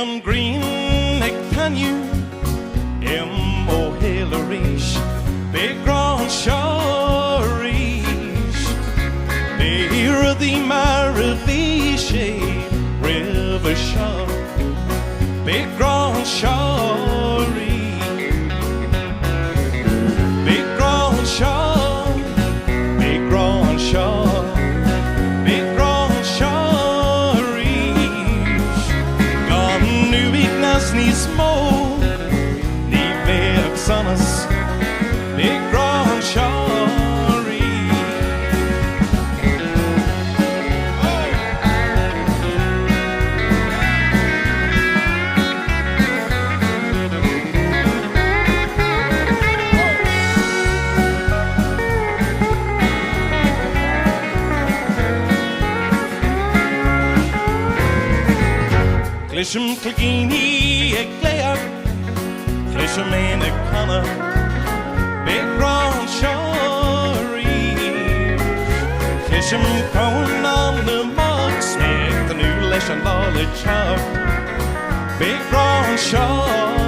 Beidh an ghrian ag taitneamh i mo shaol arís, beidh grá anseo arís. Beidh rudaí mar a bhí sé roimhe seo, beidh grá anseo arís. Beidh grá anseo, beidh grá anseo, beidh grá anseo arís. Gan uaigneas níos mó, ní bheadh sonas, beidh grá anseo arís. Cloisim cloigíní ag glaoch, cloisim éin ag canadh, beidh grá anseo arís. Cloisim crónán na mbeach 's mé ag tnúth leis an lá le teacht, beidh grá anseo.